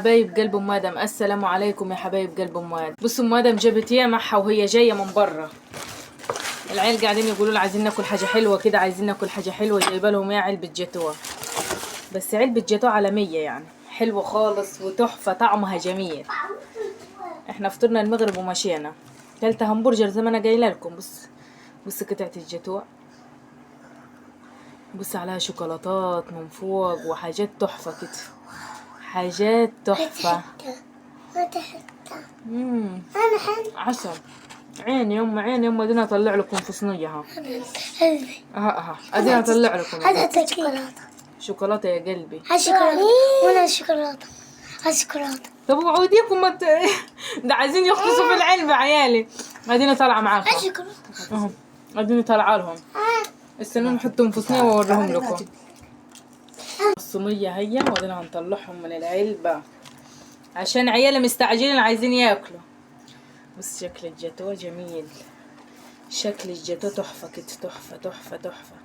حبايب قلب ام ادم، السلام عليكم يا حبايب قلب ام ادم. بصوا ام ادم جابت ايه معها وهي جاية من بره. العيال قاعدين يقولوا لها عايزين ناكل حاجة حلوة كده، عايزين ناكل حاجة حلوة. جايبه لهم ايه؟ علبة جاتوه، بس علبة جاتوه عالمية يعني، حلوة خالص وتحفه، طعمها جميل. احنا فطرنا المغرب ومشينا، كلت همبرجر زي ما انا قايله لكم. بص قطعه الجاتوه، بص عليها شوكولاتات من فوق وحاجات تحفة كده، حاجات تحفة. هات حتة. امم أنا حن عسل. عيني يما، عيني يما، ادينا اطلع لكم في صينية. ها اها اها، ادينا اطلع لكم هذا شوكولاتة. شوكولاتة يا قلبي. هات شوكولاتة وأنا شوكولاتة. هات شوكولاتة. طب وعوديكم ما ده عايزين يغطسوا في العلبة عيالي. ادينا طالعه معاكم هات شوكولاتة. اهو، اديني طالعه لهم. استنوا نحطهم في صينية واوريهم لكم. الصينية هي، وادينا هنطلعهم من العلبة عشان عيالي مستعجلين عايزين ياكلوا. بس شكل الجاتوه جميل، شكل الجاتوه تحفة كده، تحفة تحفة تحفة.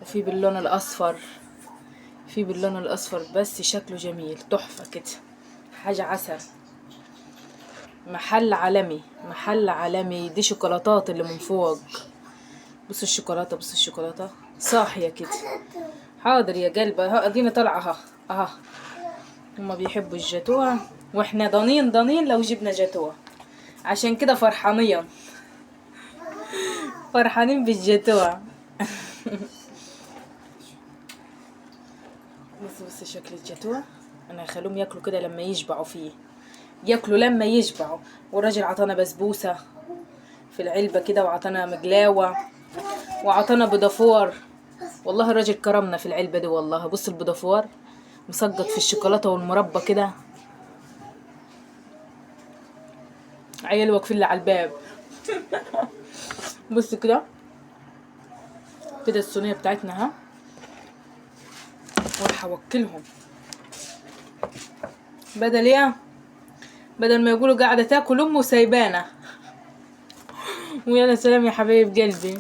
وفي باللون الاصفر، في باللون الاصفر، بس شكله جميل تحفة كده، حاجة عسل. محل عالمي، محل عالمي. دي شوكولاتات اللي من فوق. بصوا الشوكولاتة، بصوا الشوكولاتة صاحية كده. حاضر يا قلبي، ها ادينا طالعه. ها اها، هما بيحبوا الجاتوه واحنا ضنين ضنين لو جبنا جاتوه، عشان كده فرحانين فرحانين بالجاتوه. بص بص شكل الجاتوه، انا هخليهم ياكلوا كده لما يشبعوا فيه، ياكلوا لما يشبعوا. والراجل عطانا بسبوسه في العلبة كده، وعطانا مقلاوه، وعطانا بيضافور. والله الراجل كرمنا في العلبة دي والله. بص البيضافور مسقط في الشوكولاتة والمربى كده. عيال واقفين لي على الباب. بص كده كده الصينية بتاعتنا ها، وراح اوكلهم بدل ايه، بدل ما يقولوا قاعدة تاكل امه وسايبانا. ويلا سلام يا حبايب قلبي.